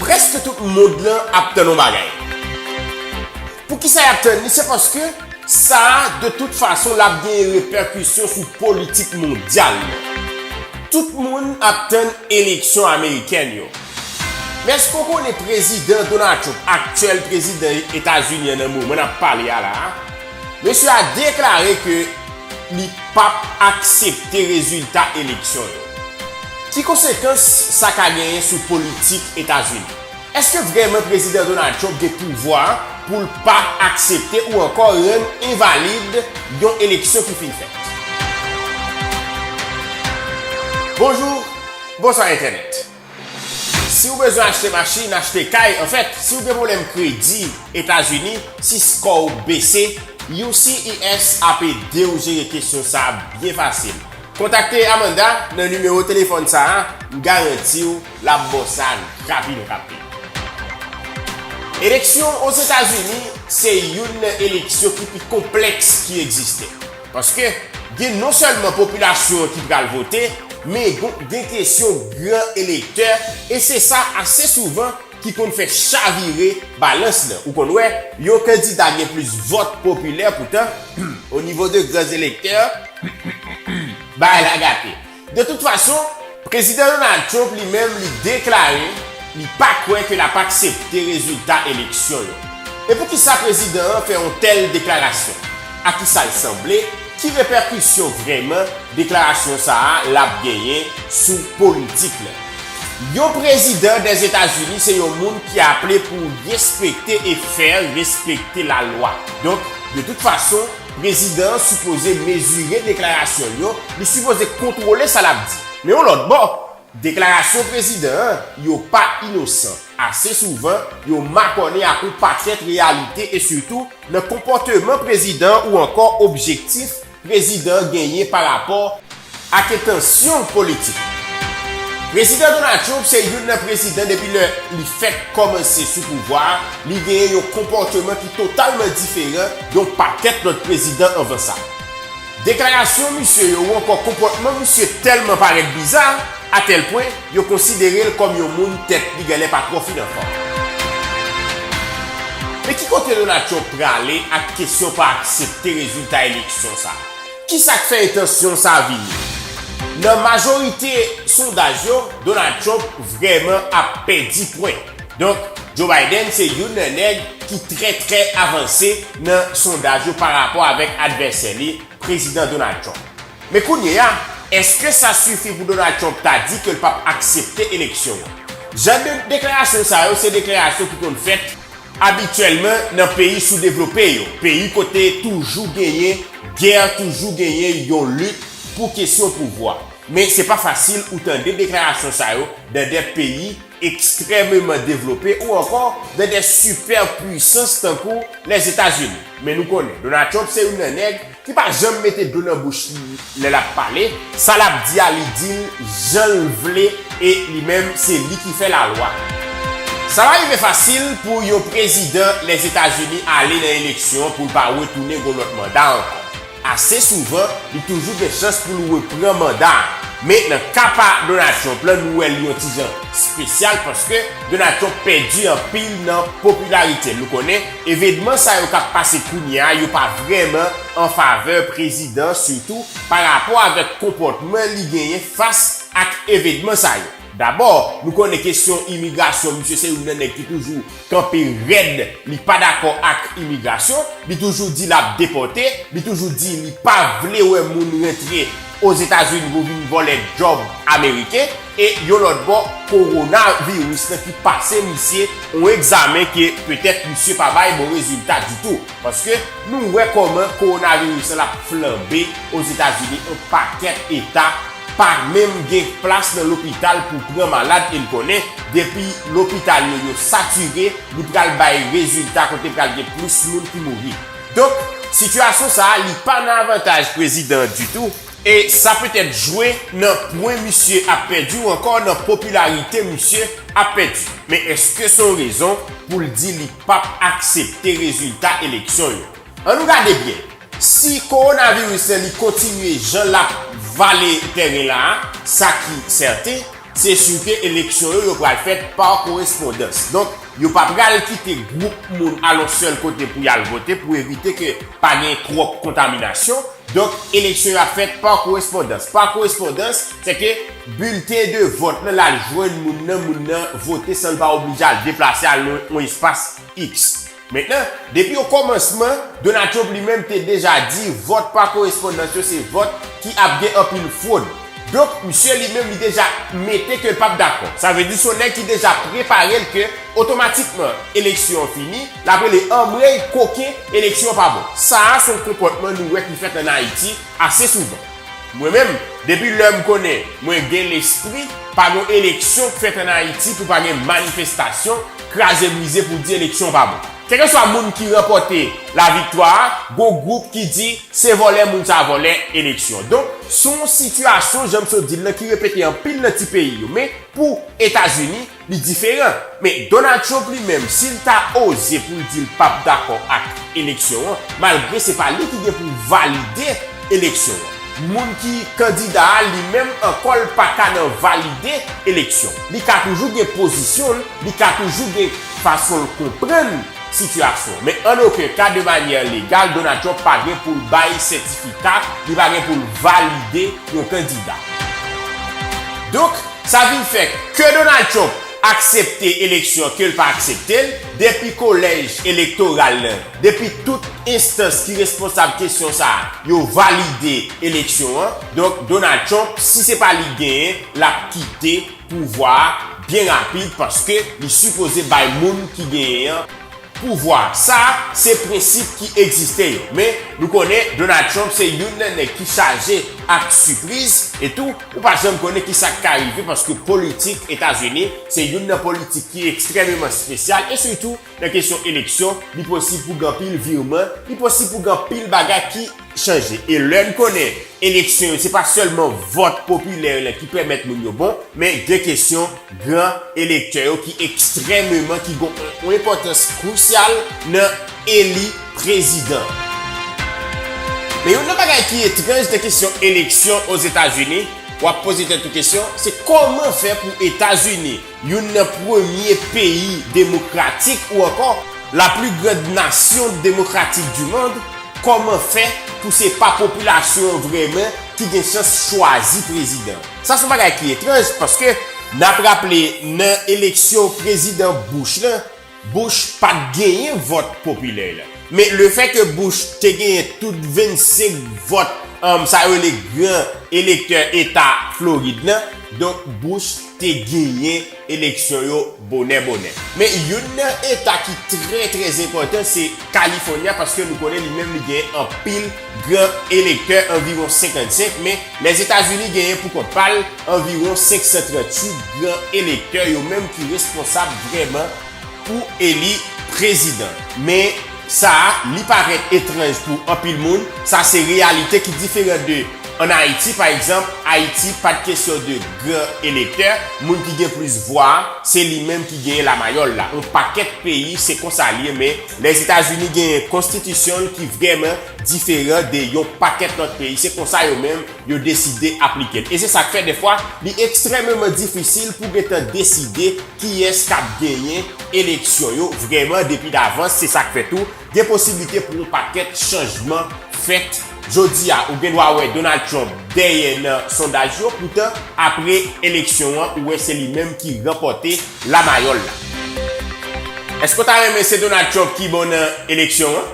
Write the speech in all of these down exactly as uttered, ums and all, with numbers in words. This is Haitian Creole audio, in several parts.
Prèske tout mond lan ap tann yon bagay. Poukisa y ap tann li? Se paske sa a, de tout fason, l ap gen repèkisyon sou politik mondyal yo. Tout moun ap tann eleksyon amerikèn yo. Men èske w konnen prezidan Donald Trump, aktyèl prezidan Etazini an nan moman n ap pale a la a, mesye a deklare ke li p ap aksepte rezilta eleksyon yo. Ki konsekans sa ka genyen sou politik Etazini? Èske vrèman prezidan Donald Trump gen pouvwa pou l pa aksepte ou ankò rann envalid yon eleksyon ki fin fèt? Bonjou, bonswa entènèt. Si w bezwen achte machin, achte kay, anfèt, si w gen pwoblèm kredi Etazini, si skò w bese, U C E S ap ede w jere kesyon sa a byen fasil. Kontakte Amanda nan nimewo telefòn sa a, m garanti w l ap ba w sa rapid rapid. Eleksyon Ozetazini se youn nan eleksyon ki pi konplèks ki egziste. Paske gen non sèlman popilasyon an ki pral vote, men gon- gen kesyon gran elektè, e se sa ase souvan ki konn fè chavire balans lan. Ou konn wè, yon kandida gen plis vòt popilè, poutan, o nivo de gran elektè, bagay la gate. De tout fason, prezidan Donald Trump li menm li deklare li pa kwè ke l ap aksepte rezilta eleksyon yo. E poukisa prezidan an fè yon tèl deklarasyon? A kisa l sanble? Ki repèkisyon vrèman deklarasyon sa a l ap genyen sou politik lan? Yon prezidan Dèzetazini se yon moun ki aple pou respekte e fè respekte lalwa. Donk, de tout fason, prezidan an sipoze mezire deklarasyon l yo, li sipoze kontwole sa l ap di. Men yon lòt bò, deklarasyon prezidan an yo pa inosan. Ase souvan, yo makònen ak yon pakèt reyalite e sitou nan konpòteman prezidan an ou ankò objektif prezidan an genyen pa rapò ak entansyon politik. Prezidan Donald Trump se youn nan prezidan depi lè li fèk kòmanse sou pouvwa a, li genyen yon konpòteman ki totalman diferan de yon pakèt lòt prezidan anvan sa. Deklarasyon misye yo ou ankò konpòtman misye tèlman parèt biza, atèl pwen yo konsidere l kòm yon moun tèt li genlè pa twò fin anfòm. Men ki kote Donald Trump prale ak kesyon pa aksepte rezilta eleksyon sa a? Kisa k fè entansyon sa a vini? Nan majorite sondaj yo, Donald Trump vrèman ap pèdi pwen. Donk, Joe Biden se youn nan nèg ki trè, trè avanse nan sondaj yo pa rapò avèk advèsè li, prezidan Donald Trump. Men kounye a, èske sa sifi pou Donald Trump ta di ke l p ap aksepte eleksyon an? Jan de deklarasyon sa yo, se deklarasyon ki konn fèt abityèlman nan peyi soudevlope yo, peyi kote toujou genyen gè, toujou genyen yon lit pou kesyon pouvwa. Men se pa fasil ou tande deklarasyon sa yo nan de peyi ekstrèmeman devlope ou ankò nan de sipèpwisans tankou Lèzetazini. Men nou konnen, Donald Trump se youn nan nèg ki pa janm mete dlo nan bouch li lè l ap pale. Sa l ap di a, li di l jan l vle, e li menm, se li ki fè lalwa. Sa pa rive fasil pou yon prezidan Lèzetazini ale nan eleksyon pou l pa retounen gon lòt manda ankò. Ase souvan, li toujou gen chans pou l repran manda a. Men nan ka pa Donald Trump lan, nou wè li yon ti jan espesyal paske Donald Trump pèdi anpil nan popilarite l. Nou konnen, evenman sa yo k ap pase kounye a, yo pa vrèman an favè prezidan, sitou pa rapò avèk konpòtman li genyen fas ak evenman sa yo. Dabò, nou konnen kesyon imigrasyon, misye se youn nan nèg ki toujou kanpe rèd, li pa dakò ak imigrasyon, li toujou di l ap depòte, li toujou di li pa vle wè moun rantre Ozetazini pou vin vòlè djòb ameriken, e yon lòt bò, kowonaviris lan ki pase misye yon egzamen ke petèt misye pa bay bon rezilta ditou. Paske nou wè kòman kowonaviris lan ap flanbe Ozetazini, yon pakèt eta pa menm gen plas nan lopital pou pran malad, e n konnen depi lopital yo, yo satire, li pral bay rezilta kote pral gen plis moun ki mouri. Donk, sitiyasyon sa a, li pa nan avantaj prezidan an ditou, e sa petèt jwe nan pwen misye ap pèdi ou ankò nan popilarite misye ap pèdi. Men èske se yon rezon pou l di li p ap aksepte rezilta eleksyon yo? Ann nou gade byen. Si kowonaviris lan li kontinye jan l ap vale tèren la a, sa ki sèten, Se si ke eleksyon yo, yo pral fèt pa korespondans. Donk, yo pa pral kite gwoup moun al yon sèl kote pou y al vote, pou evite ke pa gen twòp kontaminasyon. Donk, eleksyon yo ap fèt pa korespondans. Pa korespondans, se ke bilten de vòt lan, l al jwenn moun nan, moun nan vote san l pa oblije al deplase al yon, yon espas X. Mentnan, depi okòmansman, Donald Trump li menm te deja di vòt pa korespondans yo se vòt ki ap gen anpil fwod. Donk, misye li menm li deja mete ke l p ap dakò. Sa vle di se yon nèg ki deja prepare l ke otomatikman eleksyon an fini, l ap rele anmwey koken, eleksyon an pa bon. Sa a se yon konpòtman nou wè ki fèt ann Ayiti ase souvan. Mwen menm, depi lè m konnen mwen gen lespri, pa gen eleksyon k fèt ann Ayiti pou pa gen manifestasyon, kraze brize pou di eleksyon pa bon. Kèlkeswa moun ki ranpòte laviktwa a, gon gwoup ki di se vòlè moun sa a vòlè eleksyon. Donk, se yon sitiyasyon, jan m sot di l lan, ki repete anpil nan ti peyi yo. Men, pou Etazini, li diferan. Men Donald Trump li menm, si l ta oze pou l di l p ap dakò ak eleksyon an, malgre se pa li ki gen pou valide eleksyon an. Moun ki kandida a, li menm ankò, l pa ka nan valide eleksyon. Li ka toujou gen pozisyon l, li ka toujou gen fason l konprann sitiyasyon an. Men an okenn ka, de manyè legal, Donald Trump pa gen pou l bay sètifika, li pa gen pou l valide yon kandida. Donk, sa vin fè ke Donald Trump aksepte eleksyon, ke l pa aksepte l, depi kolèj elektoral lan, depi tout enstans ki responsab kesyon sa a, yo valide eleksyon an. Donk, Donald Trump, si se pa li k genyen, l ap kite pouvwa a byen rapid, paske li sipoze bay moun ki genyen an pouvwa. Sa a, se prensip ki egziste yo. Men, nou konnen Donald Trump se youn nan nèg ki chaje ak sipriz, e tou, ou pa janm konnen ki sa k ka rive, paske politik Etazini se youn nan politik ki ekstrèmeman espesyal, e sitou nan kesyon eleksyon, li posib pou gen anpil vireman, li posib pou gen anpil bagay ki chanje. E lè n konnen eleksyon yo, se pa sèlman vòt popilè yo ki pèmèt moun yo bon, men gen kesyon gran elektè yo ki ekstrèmeman, ki gon yon enpòtans krisyal nan eli prezidan. Men youn nan bagay ki etranj nan kesyon eleksyon Ozetazini, w ap poze tèt ou kesyon, se kòman fè pou Etazini, youn nan premye peyi demokratik ou ankò la plus grande nation démocratique du monde, kòman fè pou se pa popilasyon an vrèman ki gen chans chwazi prezidan? Sa se yon bagay ki etranj, paske n ap raple nan eleksyon prezidan Bush lan, Bush pa t genyen vòt popilè la. Men lefètke Bush te genyen tout vennsenk vòt, um, sa yo rele gran elektè eta Florid lan, donk Bush te genyen eleksyon yo bonè bonè. Men youn nan eta ki trè, trè enpòtan se California, paske nou konnen li menm li gen anpil gran elektè, anviwon senkannsenk, men Lèzetazini genyen pou kont pa l anviwon senk san tranntuit gran elektè, yo menm ki responsab vrèman pou eli prezidan. Men sa a, li parèt etranj pou anpil moun. Sa se reyalite ki diferan de ann Ayiti, pa egzanp, Ayiti pa t kesyon de gran elektè, moun ki gen plis vwa, se li menm ki genyen lamayòl la. Yon pakèt peyi, se konsa l ye, men Lèzetazini genyen konstitisyon l ki vrèman diferan de yon pakèt lòt peyi. Se konsa yo menm yo deside aplike l. E se sa k fè, dèfwa, li ekstrèmeman difisil pou gentan deside kiyès k ap genyen eleksyon yo vrèman depi davans. Se sa k fè tou, gen posiblite pou yon pakèt chanjman fèt. Jodi a, ou gen dwa wè Donald Trump dèyè nan sondaj yo, poutan, apre eleksyon an, ou wè se li menm ki ranpòte lamayòl la. Èske w ta renmen se Donald Trump ki bon nan eleksyon an?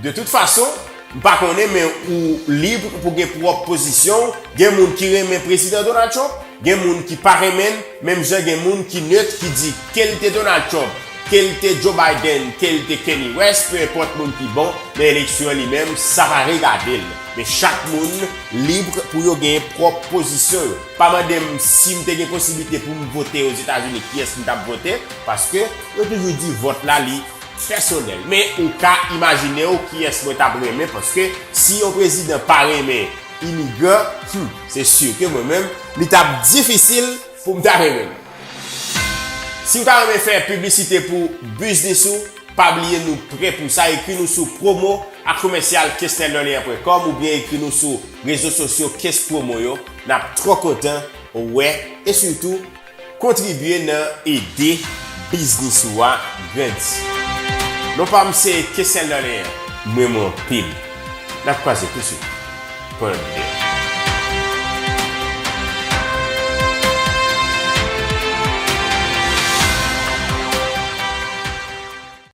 De tout fason, m pa konnen, men ou lib pou gen pwòp pozisyon w. Gen moun ki renmen Prezidan Donald Trump, gen moun ki pa renmen l, menm jan gen moun ki nèt, ki di ke l te Donald Trump, ke l te Joe Biden, ke l te Kanye West, pe enpòt moun ki bon nan eleksyon an li menm, sa pa regade l. Men chak moun lib pou yo gen pwòp pozisyon yo. Pa mande m si m te gen posiblite pou m vote Ozetazini, kiyès m t ap vote, paske yo toujou di vòt la li pèsonèl. Men ou ka imajine w kiyès mwen t ap renmen, paske si yon prezidan pa renmen imigran, hmm, se si ke mwen menm, li t ap difisil pou m ta renmen l. Si w ta renmen fè piblisite pou biznis ou, pa bliye nou prè pou sa. Ekri nou sou promo a commercial kesnelderlien point com oubyen ekri nou sou rezo sosyo Kes Promo yo. N ap twò kontan wè, e sitou kontribye nan ede biznis ou a grandi. Non pa m se Kessel Dorlean, m renmen w anpil. N ap kwaze touswit. Pran byen.